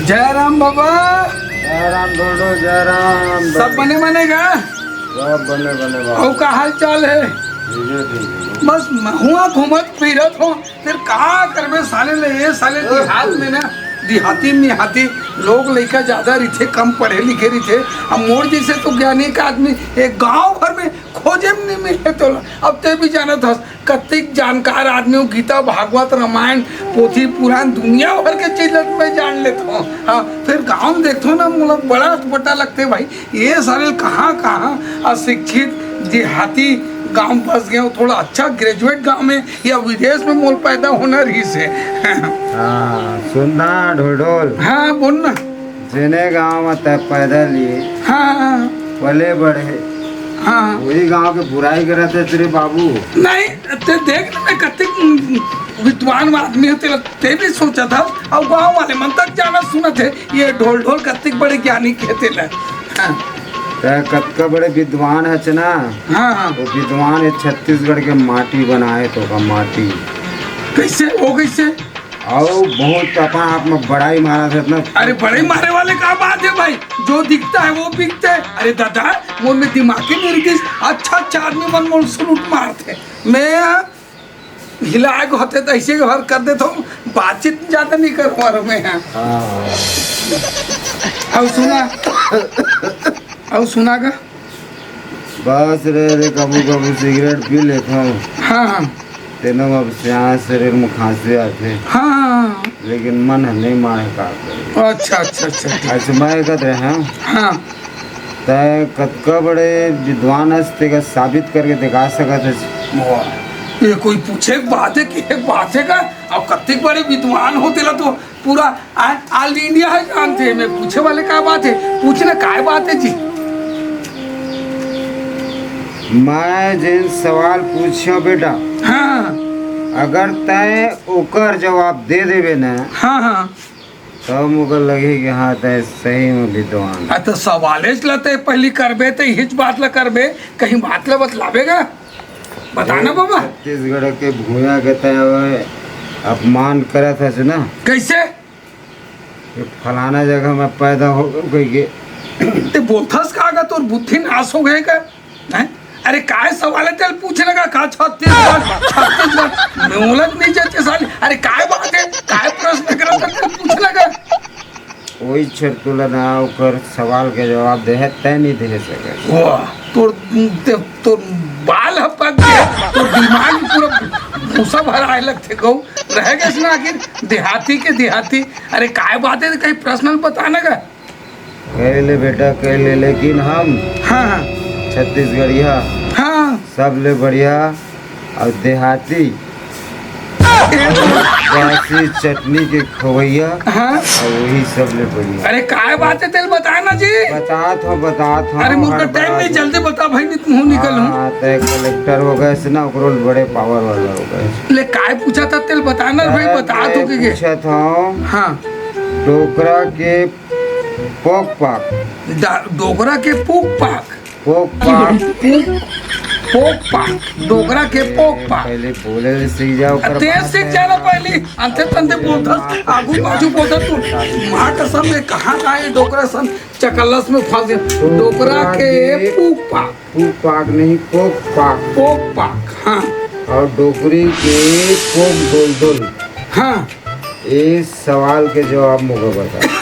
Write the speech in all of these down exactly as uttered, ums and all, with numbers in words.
जय राम बाबा। जय राम ढोलढोल, जय राम। सब बने बने का? सब बने बने बाबा। अउ का हाल चाल हे? ठीक हे, ठीक हे। बस हुआ घूमत फिरत हो, फेर का करबे साले ले, ये साले देहात में ना, देहाती में हाथी लोग लइका ज्यादा रहिथे, कम पढ़े लिखे रहिथे। अब मोर जइसे तो ज्ञानी का आदमी एक गांव भर में खोजे में नइ मिले तोला। अब तें भी जानत हस, कतेक जानकार आदमी हो, गीता, भागवत, रामायण, पोथी, पुराण, दुनिया भर के चीज ल मैं जान लेथों। हाँ, फेर गांव में देखथों ना, मोला बड़ा अटपटा लगथे भाई, ये साले कहाँ, कहाँ अशिक्षित देहाती गांव में फंस गए हो। थोड़ा अच्छा graduate गांव में या विदेश में मोला पैदा होना रहिस हे। हाँ, सुन ना ढोलढोल। हाँ, बोल ना। जेने गांव में तैं पैदा लिए, हाँ, हाँ, पले बढ़े, हाँ। वही गांव के बुराई करत हे तेरे बाबू। नहीं, तें देख ना, मैं कतेक विद्वान आदमी हूँ, तेला तें भी सोचत हस, अउ गांव वाले मन तक जानत सुनत हे, ये ढोलढोल कतेक बड़े ज्ञानी कहिथे तेला। हाँ। तैं कतका बड़े विद्वान हस ना, हाँ, हाँ। वो विद्वान हे, छत्तीसगढ़ के माटी बनाए तो का माटी। कइसे? वो कइसे? अउ बहुत अपन आप में बड़ाई मारत हे ना। अरे, बड़ाई मारे वाले का बात हे भाई, जो दिखता है वो बिकता है। अरे दादा, मोर में दिमाग ही नइ रहिस, अच्छा अच्छा आदमी मन मोला salute मारथे। मैं हिलाए के होथे त अइसे के हर कर देथों, बातचीत ज्यादा नइ कर पारो मैं। हाँ। अउ सुना, अउ सुना का? बस रे, रे, कभू कभू सिगरेट पी लेथों। हाँ, हाँ। तेनो अब सियान शरीर में खांसी आथे। हाँ, हाँ, हाँ। लेकिन मन ह नइ माने का करे। अच्छा, अच्छा, अच्छा, अच्छा। अच्छा, मैं कहत रहे हूँ। हाँ। तैं कतका बड़े विद्वान हस, तेका साबित करके दिखा सकत हस। वाह, ये कोई पूछे के बात हे, कहे के बात हे का? अब कतेक बड़े विद्वान हो, तेला तो पूरा आ-, all India हे जानथे, मैं पूछे वाले का बात हे, पूछना काय बात हे जी? मैं जेन सवाल पूछ्यों बेटा, हाँ। अगर तैं ओकर जवाब दे देबे ना, हाँ, हाँ। तब मोके लगही कि हाँ, तैं सही में विद्वान। आ, तो सवालेच ला तैं पहली करबे, तो इहिच बात ला करबे, कहीं बात ला बतलाबे का? बता ना ए, बाबा। छत्तीसगढ़ के भूया के तैं अपमान करत हस ना। कैसे? ये फलाना जगह में पैदा हो गई के। ते बोलथस का, का तोर बुद्धि नाश हो गए का? हैं? अरे काय सवाल हे तेल पूछे लगा का? छत्तीसगढ़, छत्तीसगढ़, नॉलेज नहीं जाते साले। अरे काय बात हे? काय प्रश्न करत हे तेल पूछे लगा? वही छर तोला ना ओकर सवाल के जवाब दे हे, तैं नहीं दे सके। वाह, तोर, ते, तोर बाल ह पक गए, तोर दिमाग में पूरा भूसा भराए लगथे गऊ। रह गए ना आखिर देहाती के देहाती। अरे काय बात हे, कहीं प्रश्न बता ना का? कह ले बेटा, कह ले, लेकिन हम हाँ, हाँ। छत्तीसगढ़िया हाँ। सबले बढ़िया अउ देहाती बासी चटनी के खवैया हाँ। अउ वही सबले बढ़िया। अरे काय बात हे, तेल बता ना जी। बतात हूँ, बतात हूँ, अरे मुझको हर टाइम बात नहीं, जल्दी बता भाई, नहीं तो मुँह निकल हूँ। हाँ, तैं कलेक्टर हो गए से ना, ओकरो ले बड़े पावर वाला हो गए। ले काय पूछा था तेल बता ना भाई, बतात हूँ के, के। पूछा था हाँ। डोकरा के पोक पाक। डा-, डोकरा के पोक पाक। पोक पाक। पोक, पोक पाक। डोकरा के पोक पाक। पहले बोले ले सीख जाओ, आ, ओकर तेज बाद सीख में जाना पहले। अंते तंते बोलता, आगू पाछू बोलता तू। माँ कसम में कहाँ का ये डोकरा सन चकल्लस में फंस गया। डोकरा के पोक पाक। पोक पाक नहीं, पोक पाक। पोक पाक, हाँ। अउ डोकरी के पोक डोल डोल। हाँ। ए सवाल के जवाब मोके बता।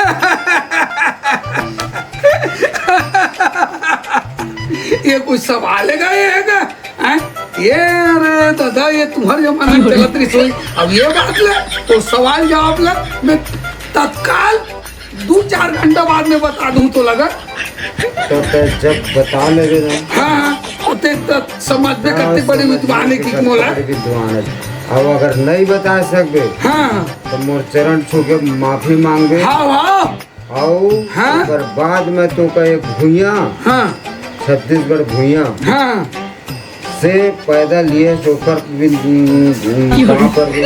ये कोई सवाल हे का, ये हे का? हैं? ये, अरे दादा, ये तुम्हारे जमाना में चलत रही सोई। अब ये बात ले, तो सवाल जवाब ले, मैं तत्काल दू चार घंटा बाद में बता दूं तो लगा। तो तैं जब बता लेबे ना। हाँ, हाँ, तो तें तो समझ में हाँ, कत्ती बड़ी समझ विद्वान हे में कि कत्ती मोला। बड़ी विद्वान हे। अब अगर नहीं बता सकबे, हाँ। तो मोर चरण छू के माफी मांगबे। हाँ, हाँ। अउ हाँ। ओकर बाद में तो कहे भुइयां, हाँ। छत्तीसगढ़ भुइयां। हाँ। से पैदा लिए से ओकर भी, उम, उम, वहाँ पर भी।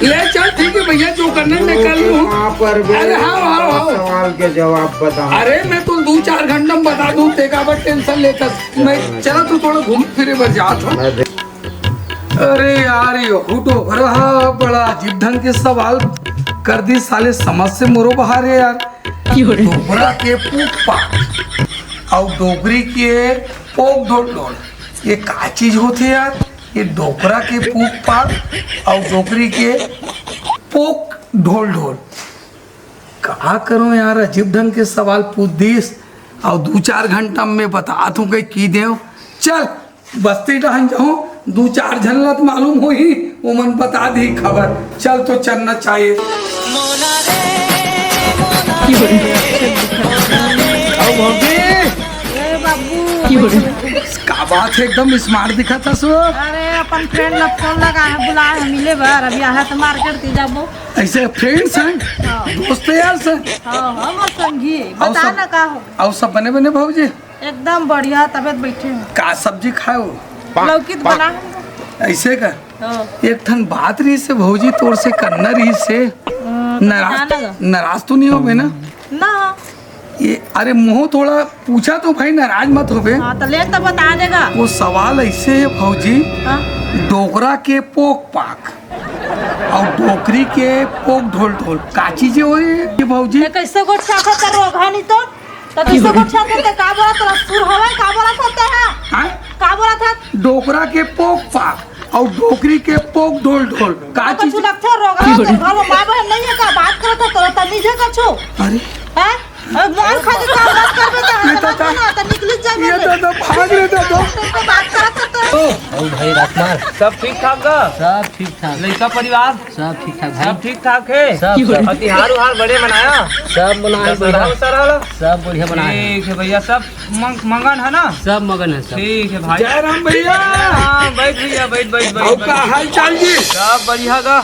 ले चल, ठीक है भैया, जो करना है मैं कर लूँ। वहाँ पर भी अरे हाँ, हाँ, हाँ। सवाल के जवाब बता। अरे मैं तो दो चार घंटा में बता दूँ, तेका बर tension लेकर। मैं चला तो थोड़ा घूम फिरे बर जात हूँ। मैं देख- अरे यार, यहू डोकरा हा बड़ा अजीब ढंग के सवाल कर दी साले, समझ से मोरो बाहर है यार। डोकरा के पूक पाक अउ डोकरी के पोक ढोल ढोल, ये का चीज होथे यार? ये डोकरा के पूक पाक अउ डोकरी के पोक ढोल ढोल। का करूं यार, अजीब ढंग के सवाल पूछ दिस। अउ दू चार घंटा में बतात हूं कहि देव। चल, बस्ती डहन जाहूं, दू चार झन ला त मालूम होही, ओमन बता दी खबर। चल तो चलना चाहिए। अउ भौजी, ए बाबू। का बात है, एकदम स्मार्ट दिखत हस। अरे, अपन फ्रेंड ला फोन लगा है, बुला है मिले बर। अभी आहे त मार्केट ती जाबो। ऐसे फ्रेंड्स हैं? हाँ। दोस्त यार से? हाँ, हाँ, मोर संगी है। अउ बता सब, ना का हो? अउ सब बने बने भौजी? एकदम बढ़िया, तबियत बैठे हो। का सब्जी खाए हो? लौकी तो बना है। ऐसे का? हाँ। एक ठन बात रहिसे भौजी, तोर से करना रहिसे। हाँ, तो नाराज, बता ना। नाराज तो नहीं होबे ना? ना। ये, अरे मुंह थोड़ा पूछा तो भाई, नाराज मत होबे। हाँ, तो ले तो बता देगा। वो सवाल ऐसे है भौजी, हाँ। डोकरा के पोक पाक अउ डोकरी के पोक ढोल ढोल, का चीजें होय ये भौजी? ये कैसे गोठ साखा कर रोगा नहीं तो? तो कैसे गोठ साखा ते का बोला तोला सुर हवा, का बोला था ते है? हाँ? का बोला था? डोकरा के पोक पाक अउ डोकरी के पोक ढोल ढोल, का अब चीज? कुछ लगता है रोगा, तो घर में माँ बहन नहीं है का? बात करता तो तमीज है कछु? अरे। हैं? अब मार खा के काम मत करबे तो ये दादा, ना, तो निकल जाबे ये रे। दादा, भाग रे दादा। तुमको बात करत तो। ओ, ओ भाई राजकुमार। सब ठीक ठाक गा? सब ठीक ठाक। लइका परिवार? सब ठीक ठाक भाई। सब ठीक ठाक है? सब, सब। अउ तिहार उहार बड़े मनाया? सब मनाया दशहरा भैया। उशहरा ला? सब बढ़िया मनाया। ठीक है भैया, सब मंग-, मगन है ना? सब मगन है सब। ठीक है भाई। जय राम भैया। हाँ, बैठ भैया, बैठ, बैठ, बैठ, अउ बैठ। का हाल चाल जी? सब बढ़िया गा।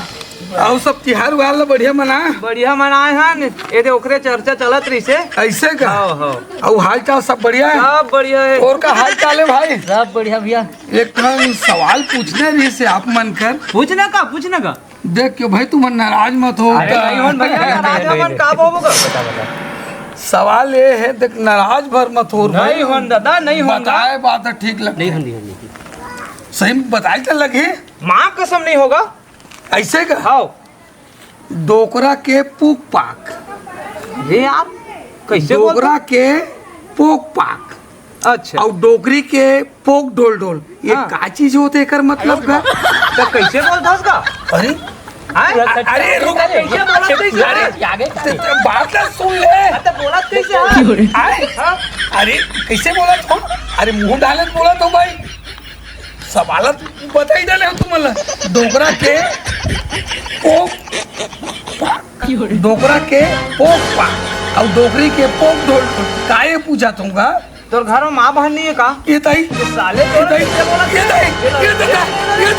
अउ सब तिहार उहार ला बढ़िया मना? बढ़िया मनाए हन। ये दे ओकरे चर्चा चलत रहिसे। ऐसे का? हाँ, हाँ। अउ हाल चाल सब बढ़िया है? सब बढ़िया है। और का हाल चाल है भाई? सब बढ़िया भैया। एक ठन सवाल पूछना रहिसे आप मन कर। पूछना का, पूछना का? देख के भाई तुम नाराज मत हो। अरे नहीं होन भैया, नाराज होन का बोबो का? सवाल ये है, देख नाराज भर मत हो भाई। नहीं होन दादा, नहीं होन। बताए बात है, ठीक लग नहीं होन, नहीं होन, नहीं होन। सही में बताए तो लगे। माँ कसम नहीं होगा। ऐसे का? हाँ। डोकरा के पोक पाक। अरे यार, कैसे बोलता? डोकरा के पोक पाक। अच्छा। अउ डोकरी के पोक ढोल ढोल। ये हाँ। का चीज होथे एकर मतलब का? तो कैसे बोलता उसका? अरे? हाँ? अरे रुक, कैसे बोलत कैसे? अरे, आगे का ते, ते बात ला सुन ले। हाँ, तो बोलत कैसे है? अरे, हाँ? अरे, कैसे बोलत हो? अरे, मुंह डालत बोलत हो भाई। सवालत बताई डाले हो तुमन ला। डोकरा के पोक पाक। डोकरा के पोक पाक। अउ डोकरी के पोक ढोल ढोल। काहे पूछत हूँ गा? तोर घर में माँ बहन नहीं है का? ये ताई। ये साले ये ताई। कैसे बोलत ये ताई। ये दादा। ये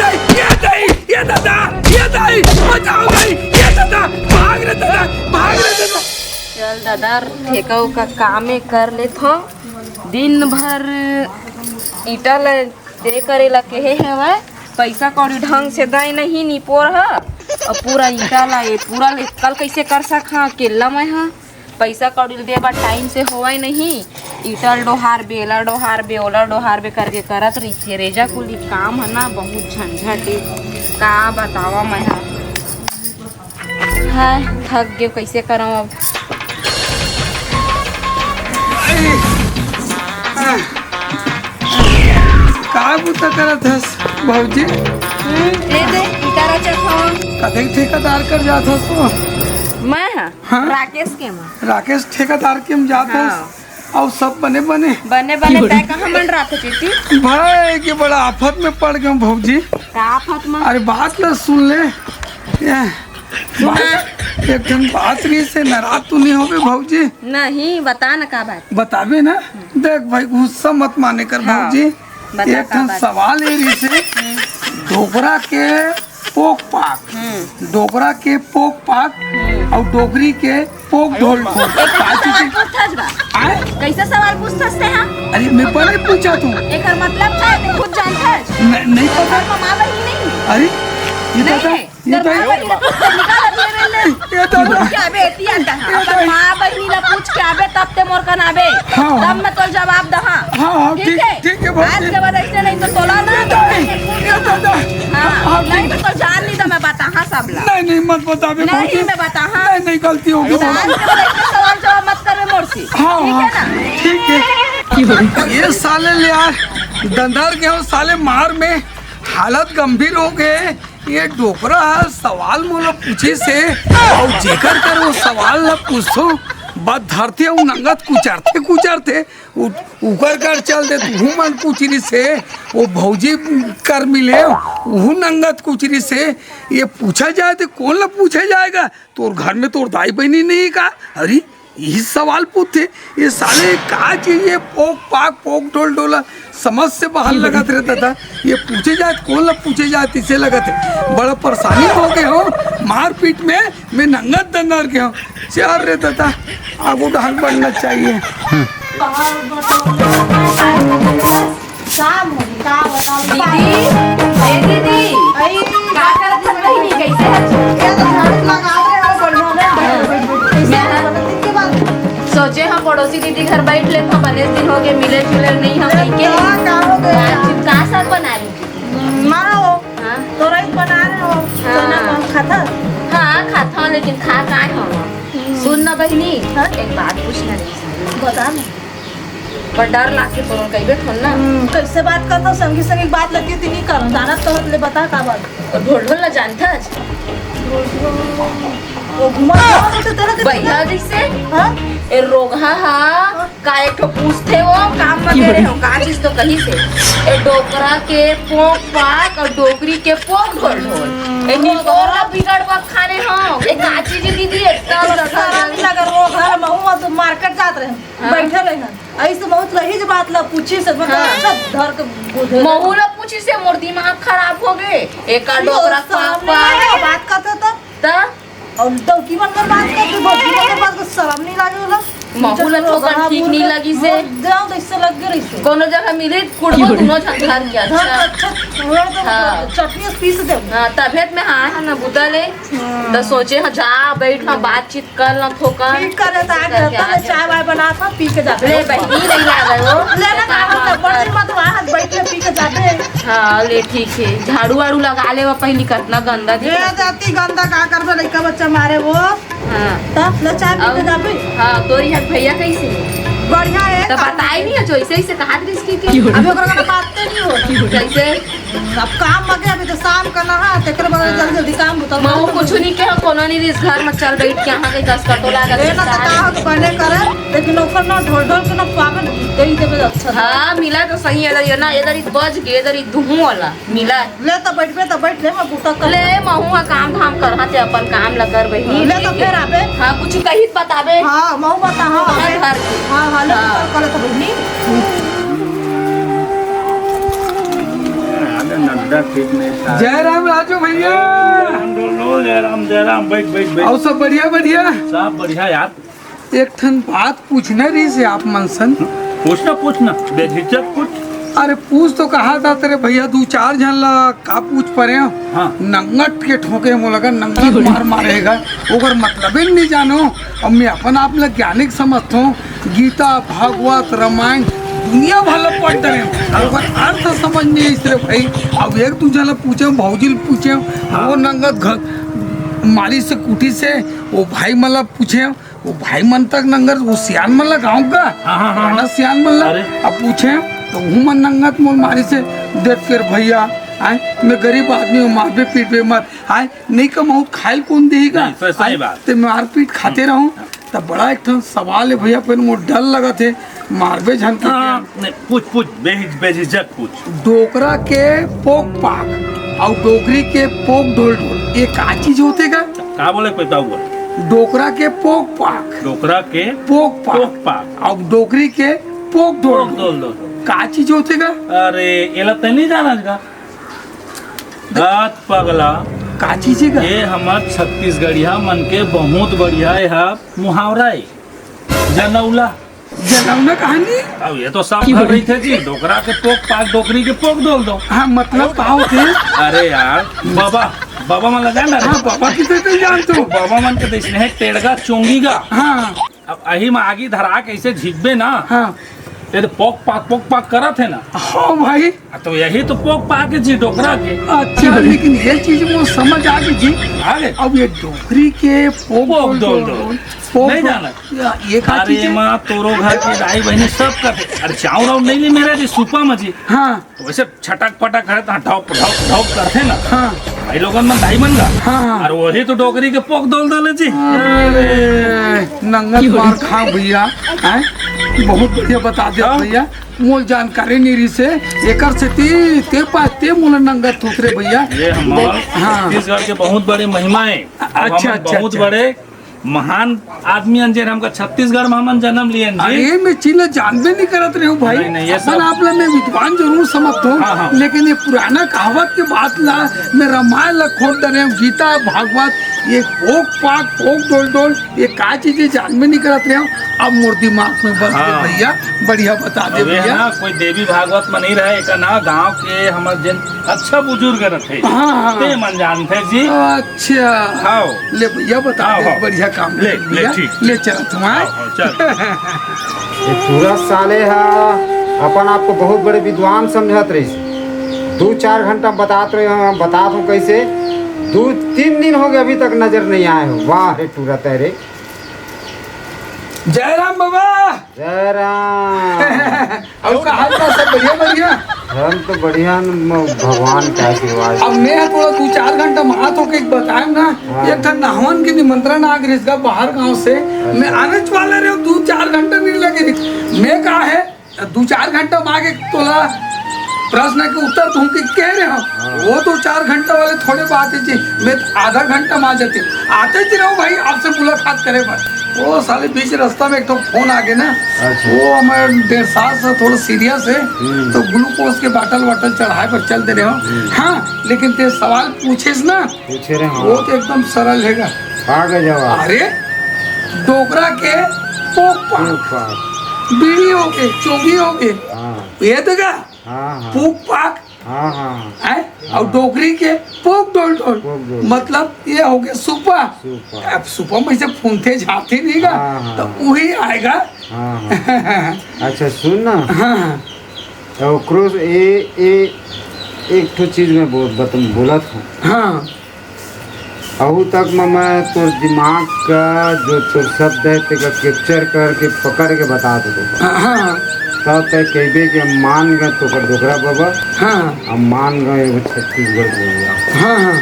ताई। ये दादा। ये ताई। बचाओ भाई। ये दादा। भाग रे दादा। भाग रे दादा। चल दादा, ठेका उका कामे कर लेत हूँ। दिन भर ईटा ल दे करे ला केहे हवय, पइसा कौड़ी ढंग से दय नहीं निपोर ह, अउ पूरा ईटा ला ये पूरा ले कल कइसे कर सक हा अकेल्ला मैं ह, पइसा कौड़ी ल दे बर टाइम से होवय नहीं, ईटा ल डोहार बे, एला डोहार बे, ओला डोहार बे करके करत रहिथे। रेजा कुली काम ह ना बहुत झंझट ए, का बतावा मैं ह। हाय, थक गेव, कइसे करंव अब? का बुता करत हस भौजी? हम्म, ए दे, ईटा रचत हवं। कतेक ठेकेदार कर जात हस तू? मैं ह? हाँ? राकेश के म। राकेश ठेकेदार के म जात हस? हाँ। अउ सब बने बने? बने बने, तैं कहाँ मंडरात हस बेटी? भाई के बड़ा आफत में पड़ गेंव भौजी। का आफत में? अरे बात ल सुन ले। ये सुना। बात, एक ठन बात रहिसे, नाराज तो नहीं होबे भौजी? नहीं, बता न का बात। बताबे ना? देख भाई, गुस्सा मत माने कर हाँ, भौजी। बता एक का ठन बात। सवाल ये रहिसे, हम्म। डोकरा के पोक पाक, हम्म। डोकरा के पोक पाक हम्म। अउ डोकरी के पोक ढोल ढोल। एक का चीज? सवाल पूछथस बा। आय? कइसे सवाल पूछथस तें हा? अरे, मैं पहले पूछा तू। एकर मतलब का है? तें खुद जानथस? नहीं, नहीं पता। घर में माँ बहिनी नहीं? अरे, ये नहीं पता है? ये घर तो माँ बहिनी ला पूछ के निकाल दिए रे ले। ये तो पूछ के आबे, एती आता है। ये तो अपन माँ बहिनी ला पूछ के आबे, तब तें मोर कन आबे। हाँ, हाँ। तब मैं तोर जवाब दहा। हाँ, हाँ, ठीक ठीक, है? ठीक है, भौजी। आज के बाद ऐसे नहीं तो तोला ना। ये तो है, ये तो है। हाँ, हाँ, नहीं ठीक। तो तोर जान नहीं तो मैं बताहा सब ला। नहीं, नहीं, मत बताबे, नहीं, भौजी। मैं बताहा। नहीं, नहीं, गलती हो गई, तो आज भौजी। के बाद ऐसे सवाल जवाब मत हाँ, ठीक है हाँ, ना? ठीक है। ये साले ले यार, दंदर के हो साले मार में, हालत गंभीर हो गए। ये डोकरा ह सवाल मोला पूछे से, अउ जेकर कर वो सवाल ला पूछो, बस धरते अउ नंगत कुचरते कुचरते उ-, उकर कर चल दे। तू मन कुचरिस हे, वो भौजी कर मिले, उहू नंगत कुचरिस हे। ये पूछा जाए तो कौन ला पूछा जाएगा? तोर घर में तोर दाई बहिनी नहीं का? अरे, यही सवाल पूछथे। ये साले का चीज, ये पोक पाक, पोक ढोल ढोला, समझ से बाहर लगत रे दादा। ये पूछे जात, कौन ला पूछे जात, इसे लगत है। बड़ा परेशानी हो गए हो मारपीट में, मैं नंगत दंदर के हूँ। चार रे दादा, आगू ढाक बढ़ना चाहिए। का मोरी, का बताओ? दीदी, ए दीदी, अई। का करत हस बहिनी, कैसे हस? ये तो झाड़ू लगा रहे हो, बढ़िया में। हाँ। कैसे मैं बनत के बाद? सोचे हम पड़ोसी दीदी घर बैठ ले, हम बने दिन हो गए, मिले जुले नहीं हम, अरे कहीं के। का, का हो गया? का, का साग बना रही? मारो। हाँ। तोरई बना रहे हो, हाँ। सोना कम खाता? हाँ, खाता हूँ, लेकिन खा काय हूँ? हम्म। सुन ना बहिनी, हाँ? एक बात पूछना रही। बता ना। पर डर लाग के तोर कहिबे थोन ना। हम्म, कैसे बात करता, संगी संगी बात लगती थी नहीं करो, जानत तो ले, बता का बात। और ढोल ढोल ना जानता है। वो घुमा घुमा तो तेरा के भैया जी से? हाँ? ए रोगहा हा, हाँ? का एक ठो पूछथे वो, काम में दे रहे हो, का चीज तो कही से। ए डोकरा के पोक पाक और डोकरी के पोक ढोल ढोल। ए निकोर ला बिगड़ बा खाने हो। ए का चीज दीदी, एकदम शरम नहीं लगा, रोगहा, महू तो मार्केट जात रहे। हाँ। बैठे रहे हैं। ऐसे बहुत रही जो बात ला पूछी से, मतलब, हाँ। अच्छा, धर के बुझे। महू ला पूछी से मोर दिमाग खराब हो गए। एका यो डोकरा सामने पापा। आके बात करते तो। त? और डौकी मन पर बात करते, भौजी मन पर बात कर, शरम नहीं लागे होला? महू ला ठोकर हाँ, ठीक नहीं लगी से। हाँ, देव तो इससे लग गए रही से। कोनो जगह मिले, कुड़बो दोनों झन धर के, धर अच्छा। अच्छा, थोड़ा तो हाँ। चटनी पीस दे। हाँ, तबियत में हाँ, हाँ, ना बुता ले। हाँ। तो सोचे हाँ, जा, बैठ, हाँ, बातचीत कल ना थोकन। ठीक करे, त आज करके तले आज चाय वाय बना था, पी के जाबे। ले बहिनी, नहीं आ गए हो। ले ना, तो का बात कर। बड़ी मत वहाँ बैठ के पी के जाबे। हाँ, ले ठीक है। झाड़ू वाड़ू लगा ले, वो पहली कतना गंदा दिख ये रहा। जाती गंदा का करबे, लइका बच्चा मारे वो। हाँ। तब ले चाय पी के अब जाबे। हाँ, तोर यहाँ भैया कैसे है? बढ़िया है, तो काम बताई नहीं है, जो ऐसे ऐसे कहा दृष्टि के। अभी ओकरा का बात नहीं हो। कैसे? अब काम मगे, अभी तो शाम का ना है, तेकरे बगल हाँ। जल्दी जल्दी काम बुता महू कर। कुछ नहीं कहो, कोनो नहीं, इस घर में चल बैठ के यहाँ के दस कटोला का ए ना, तो का हो तो बने करे, लेकिन ओकर ना ढोल ढोल के ना पावन दे ही देबे अच्छा से। हाँ, मिला तो सही है, ये ना, इधर ही बज गए, इधर ही दुहू वाला मिला। ले तो बैठबे तो बैठ ले, मैं बूता कर ले, महू हा काम धाम कर, हाँ, ते अपन काम ला कर बहिनी, ले तो ठीक है। फिर आबे। हाँ, कुछ कही तो बताबे। हाँ, महू बता, हाँ, हाँ, आबे। घर के। हाँ, हाँ, ले हाँ। तो कर ले तो बहिनी। अरे नड्डा फिटनेस आ। जय राम राजू भैया। जय राम डोलो, जय राम, जय राम, बैठ, बैठ, बैठ। और सब बढ़िया, बढ़िया? सब बढ़िया यार। एक ठन बात पूछना रही से आप मन सन। पूछना, पूछना, बेझिझक पूछ। अरे पूछ तो कहा था तेरे भैया, दू चार झन ला का पूछ परे हो? हाँ। नंगट के ठोके मोला का, नंगट मार मारेगा, ओकर मतलबे नहीं जानो। अब मैं अपन आप ला ज्ञानिक समझता हूँ, गीता, भागवत, रामायण, दुनिया भर ला पढ़ डरे हूँ, अब ओकर अर्थ समझ नहीं इस रे भाई। अब एक दू झन ला पूछे, भौजी ला पूछे, हाँ। वो नंगत घर मारी से कुटी से, वो भाई मन ला पूछे, वो भाई मन तक नंगत, वो सियान मन ला गाँव का, हाँ, हाँ, हाँ, हाँ। सियान मन ला, अरे। अब पूछे, तो वो मन नंगत मोल मारी से, देख कर भैया, आए, मैं गरीब आदमी हूँ, मारबे पीटबे मत, आए, नहीं कमाऊ, खाइल कौन देगा? नहीं, सही, सही आए, बात। ते मारपीट खाते हम्म। रहूं, तब बड़ा एक ठन सवाल है भैया, फिर मोर डर लगत है, मारबे झन के हाँ, क्या? नहीं, पूछ, पूछ, बेहिच-, बेझिझक पूछ। डोकरा के पोक पाक अउ डोकरी के पोक ढोल ढोल, ये का चीज होते का? का बोले कोई ताऊ बोल? डोकरा के पोक पाक। डोकरा के पोक पाक। पोक पाक। अउ डोकरी के पोक ढोल पोक ढोल। ढोल ढोल। का चीज होते का? अरे, एला तै नहीं जाना का? अत पगला, का चीज हे का? ये हमर छत्तीसगढ़िया मन के बहुत बढ़िया ये हा मुहावरा हे, जनौला। जनौला कहानी? अब ये तो सब घर रहिथे जी, डोकरा के पोक पाक, डोकरी के पोक ढोल ढोल। हाँ, मतलब का होथे? अरे यार, बाबा, बाबा मन ला जान ना रे? हाँ, बाबा किसे तो जानथों। बाबा मन के देश में है टेड़गा चोंगी गा। हाँ। अब अही में आगी धरा के ऐसे झिकबे ना, हाँ। ये तो पोक पाक, पोक पाक करत हे ना। हाँ भाई। आ, तो यही तो पोक पाक हे जी, डोकरा के। अच्छा, लेकिन ये चीज मोर समझ आ गई जी। आ गए? अब ये डोकरी के पोक पोक डोल डोल डोल। डोल। पोक नहीं डोल। जाना। या, ये का अरे चीज है? माँ, तोरो घर के दाई बहिनी सब करथे। अरे चाउर वाउर नहीं ली मेरा जी, सूपा में जी। हाँ। तो वैसे छटक पटक करे तो ढौक, ढौक, ढौक करथे ना। हाँ। भाई लोगन मन दाई मन का। हाँ, हाँ। अरे वही तो डोकरी के पोक डोल डाले जी। अरे, नंगत मार खा भैया, हैं? बहुत बढ़िया बता दे हाँ। भैया, मोल जानकारी नहीं रही से, एकर सेती ते पास ते मोला नंगत थूत रे भैया। ये हमार हाँ। छत्तीसगढ़ के बहुत बड़े महिमा है। अब अच्छा, हमन अच्छा, बहुत अच्छा। बड़े महान आदमी हन, जेन हमका छत्तीसगढ़ में हमन जन्म लिए हन जी। अरे, मैं चीज ला जानबे नहीं करत रहे हूँ भाई। नहीं, नहीं, ये अपन सब आप ला मैं विद्वान जरूर समझत हूँ, हाँ, हाँ। लेकिन ये पुराना कहावत के बात ला, मैं रामायण ला खोद डरे हूँ, गीता, भागवत, ये पोक पाक, पोक डोल डोल, ये का चीज है, जानबे नहीं करत रहे हूँ। अब मोर दिमाग में बस गए हाँ। भैया, बढ़िया बता दे अब ये भैया। ना कोई देवी भागवत में नहीं रहे, एक ना गांव के हमर जेन अच्छा बुजुर्ग रथे, हाँ, हाँ। ते मन जानथे जी। अच्छा। हाँ। ले भैया, बता हाँ, दे, हाँ। बढ़िया काम ले, कर ले, भैया। ठीक, ले ठीक। चलत हूँ, हाँ? हाँ, हाँ, चल। ये टूरा साले हा अपन आप को बहुत बड़े विद्वान समझत रहिस। दू चार घंटा बतात रहे हो, बतात हो कैसे? दू तीन दिन हो गए, अभी तक नजर नहीं आए हो। वाह रे टूरा तेरे। जय राम बाबा। जय राम। अउ का हाल बा? सब बढ़िया, बढ़िया? हम तो बढ़िया न, म-, भगवान के आशीर्वाद। अब मैं थोड़ा दू चार घंटा में हाथ होके बताएम ना, हाँ। एक ठन नहवन के निमंत्रण आ गए इसका बाहर गांव से। अच्छा। मैं आने वाला रहे, दू चार घंटा नहीं लगे। मैं कहा है, दू चार घंटा में आके तोला प्रश्न के उत्तर दूं कि कह रहे हो। हाँ। वो तो चार घंटा वाले थोड़े बात है जी, मैं तो आधा घंटा में आ जाते। आते जी रहो भाई, आपसे मुलाकात करे बस। वो साले बीच रास्ता में एक ठो फोन आ गए ना, अच्छा। वो हमारे डेढ़ साल से थोड़ा सीरियस है, हम्म। तो ग्लूकोज के बाटल वाटल चढ़ाए पर चल दे रहे हो। हम्म। हाँ, लेकिन ते सवाल पूछेस ना, पूछे रहे हो। वो तो एकदम सरल हैगा। आ गए जवाब। अरे, डोकरा के पोक पाक, पोक पाक। बीड़ी हो गए, चोंगी हो गए, हाँ। ये तो क्या? हाँ, हाँ। पूक पाक। हाँ, हाँ, हाँ। हैं? हाँ। और डोकरी के पोक डोल डोल। पोक डोल। मतलब ये हो गया सुपा। सुपा। अब सुपा में से फूंथे झांथे नहीं गा, हाँ, हाँ। तो वही आएगा। हाँ, हाँ। अच्छा, सुन ना। हाँ, हाँ। तो ओकरो से ए, ए, एक ठो चीज मैं बोल, बत-, बोलत हूँ। हाँ। अहू तक म-, मैं तोर दिमाग का जो तोर शब्द है, तेका कैप्चर करके पकड़ के बता दे। हाँ, हाँ। तब तय कहबे कि हम मान गए तोकर डोकरा बाबा, हाँ। हम मान गए वो छत्तीसगढ़ भुइयां। हाँ, हाँ।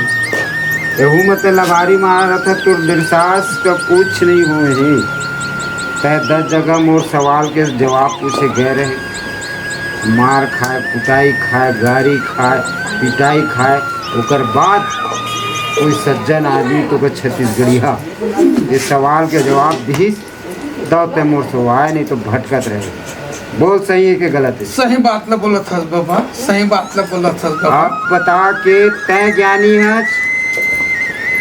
एहू में ते लबारी मारा था, तोर बिरसास का कुछ नहीं हुए ही। तय दस जगह मोर सवाल के जवाब पूछे गए रहे। मार खाए, कुटाई खाए, गारी खाए, पिटाई खाए, ओकर बाद कोई सज्जन आदमी तोके छत्तीसगढ़िया ये सवाल के जवाब दिहिस, तब ते मोर से आए, नहीं तो भटकत रहे। बोल, सही है कि गलत है? सही बात ला बोलत हस बाबा, सही बात ला बोलत हस बाबा। अब बता के तय ज्ञानी हस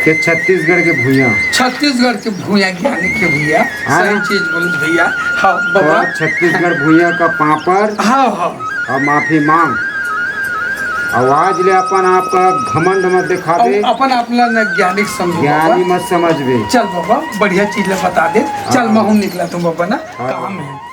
के छत्तीसगढ़ के भुइयां। छत्तीसगढ़ के भुइयां ज्ञानी के भैया, हाँ। सही चीज बोलत भैया। हाँ बाबा। तो छत्तीसगढ़ भुइयां का पापड़ हाँ, हाँ। और माफी मांग। आवाज ले अपन आप का घमंड मत दिखा दे। अपन आप ला न ज्ञानी समझ ज्ञानी बाबा। मत समझ बे। चल बाबा, बढ़िया चीज ला बता दे। चल हाँ। मैं हूँ निकला तू बाबा ना, हाँ। काम है।